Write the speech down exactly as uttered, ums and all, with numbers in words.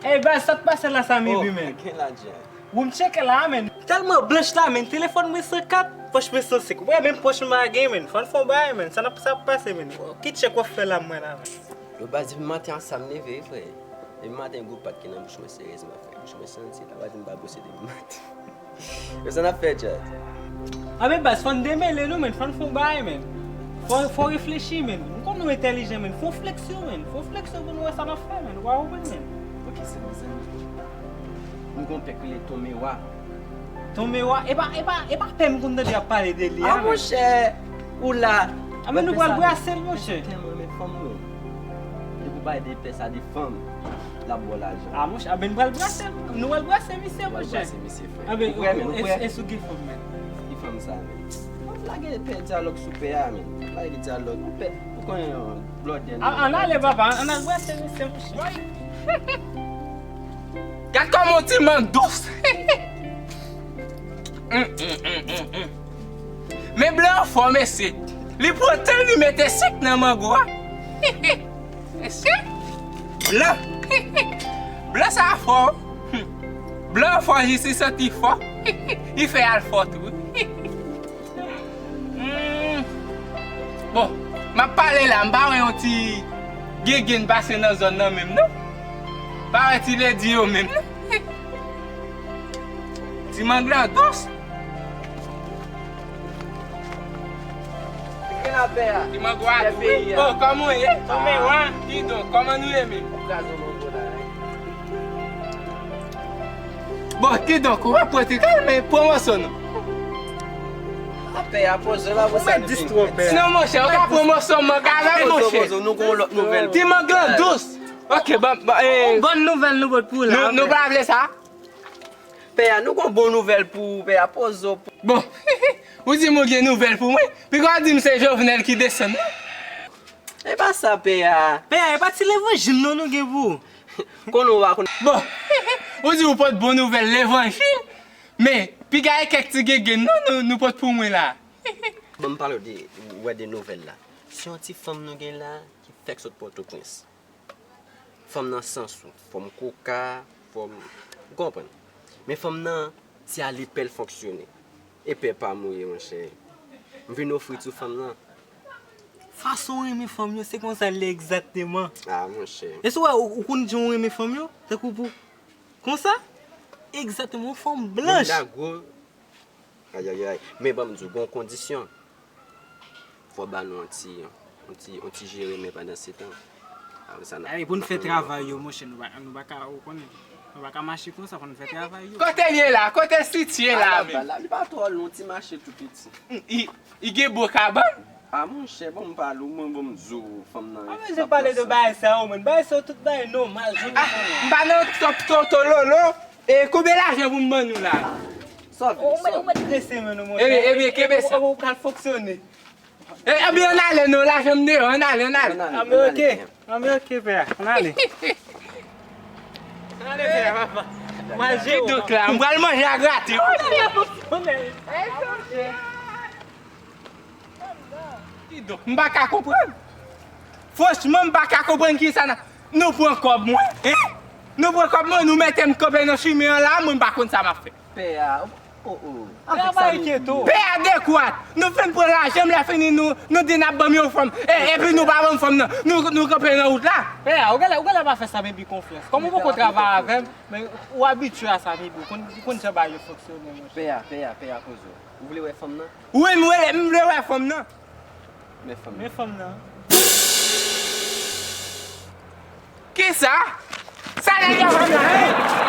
Ey, baz, sa k pase la, sa, Mibi, men? Gen la, Jan. Ou m tcheke la, men. Tèlman blanch la, men. Telefòn mwen san kat, pòch mwen san senk. Ou wè, menm pòch mwen pa gen, men. Fò n fè yon bagay, men. Sa n ap, sa ap pase, men? Ki tchèk w ap fè la, mwen la, men? Yo, baz, depi maten an, sa m leve, frè. Depi maten, gwo pat ki nan bouch mwen, seryezman, frè. Bouch mwen santi, la, baz, m pa bwose depi maten. Yo, sa n ap fè, Djad? A, men baz, fò n demele nou, men. Fò n fè yon bagay, men. Fò, fò reflechi, men. M konn nou entèlijan, men. Fò fleksyon, men. Fò fleksyon pou nou wè sa n ap fè, men. Ou pa konprann, men. Ok, se bon, zanmi. Nou gon pè k rele Ton Mewa. Ton Mewa? E pa, e pa, e pa pè m konn tande y ap pale de li a, men. A, monchè, ou la. A, men nou pral brase l, monchè. Tèlman renmen fanm, non. Depi w pale de pè sa, de fanm, l ap ba w lajan. A, monchè, a, ben, nou pral brase l. Nou pral brase misye, monchè. Nou pral brase misye, frè. A, ben, ou prè, men, ou prè? E si w gen fanm, men? Ki fanm sa, men? Lage pè dyalòg sou pè a, men. Lage dyalòg. Ou pè, ou konnen yon blòdè. A, ann ale, papa. Ann al brase misye, monchè. Gad kòman yon ti mang dous. Mm, mm, mm, mm, mm. Men blan an fò, mesye. Li pran tan, li mete sik nan mango a. Mesye. Blan. Blan sa fò. Blan an fò, jis li santi fò. Li fè al fò tou. Hmm. Bon, m ap pale la, m pa wè yon ti gengenn pase nan zòn nan menm, non. Pa wè ti ledi yo menm, non. Ti mang lan dous. Ki gen la, pè a? Ti mang wa dous. Oh, kòman w ye? Kidonk, kòman nou ye menm? Bon, kidonk, ou pa pote kal, men pran mòso non. Apè a poze la pou sa. Ou mèt dis twò, pè. Non, monchè, ou ka pran mòso mang avè m, monchè. Pozo, pozo, nou gon lòt nouvèl. Ti mang lan dous. Ok, bon, bon, eh. Yon bòn nouvèl nou pot pou ou la. Nou, nou pa vle sa? Pè a, nou gon bon nouvèl pou ou, pè a, pozo. Bon, ou di m ou gen nouvèl pou mwen? Piga w di m se Jovenel ki desann, non? E pa sa, pè a. Pè a, e pa ti levanjil non nou gen pou ou. Konnen w pa konn. Bon, ou di ou pot bon nouvèl levanjil, men piga e kèk ti gengenn non nou, nou pot pou mwen la. Ban m pale w de, w wè de nouvèl la. Se yon ti fanm nou gen la ki fèk sot Pòtoprens. Fanm nan san sou, fanm koka, fanm, ou konprann. Men fanm nan, se ale pè l fonksyone. E pè pa mouri, monchè. M vin ofri tou fanm nan. Fason w renmen fanm yo, se konsa l ye egzakteman. A, monchè. E si w wè, ou, ou konn jan w renmen fanm yo? Tankou pou, konsa? Egzakteman, yon fanm blanch. Moun la gwo. Ayayay. Men ban m di w, gon kondisyon. Fò ba nou yon ti, yon ti, yon ti jere men pandan se tan. Apre sa, n ap... Ay, pou n fè travay yo, monchè, nou pa, nou pa ka, ou konnen, nou pa ka mache konsa, fò n fè travay yo. Kote l ye la? Kote l sitiye la menm? Ala ba la, li pa twò lwen, ti mache tou piti. Hmm, i, i gen bon kabann? A, monchè, ban m pale w, mwen, ban m di w, fanm nan. A, men se pale de bagay sa yo, mwen. Bagay sa yo, tout bagay nòmal, jan nou konnen. M pa nan top toto lolo. E konbyen lajan pou m ban nou la? Sòf, ou mèt, ou mèt prese men nou, monchè. Ebyen, ebyen, kenbe sa. Ou, ou pral fonksyone. E, ebyen, ann ale non, lajan m deyò, ann ale, ann ale. Ann ale, ann ale. Ann ale, ok, pè a, ann ale. Ann ale, pè a, papa. Manje. Kidonk la, m pral manje a grate. Ou mèt fonksyone. Kidonk, m pa ka konprann. Franchman, m pa ka konprann kisa n ap, nou pran kòb mwen, en? Nou pran kòb mwen, nou mete m kanpe nan chimen an la, mwen m pa konn sa m ap fè. Pè a, o, o. Travay keto. Pè a dekwat. Nou fin pran lajan m, lè fini nou, nou di n ap ban m yon fanm. E, epi nou pa ban m fanm nan. Nou, nou kanpe nan wout la. Pè a, ou genlè, ou genlè pa fè sa Mibi konfyans. Kòm ou poko travay avè m, men ou abitye a sa Mibi, ou konn, ou konn jan bagay yo fonksyone, monchè. Pè a, pè a, pè a, poze w. Ou vle wè fanm nan? Wi, m vle, m vle wè fanm nan. Men fanm nan. Men fanm nan. Kisa? Sa nèg yo fanm nan, en?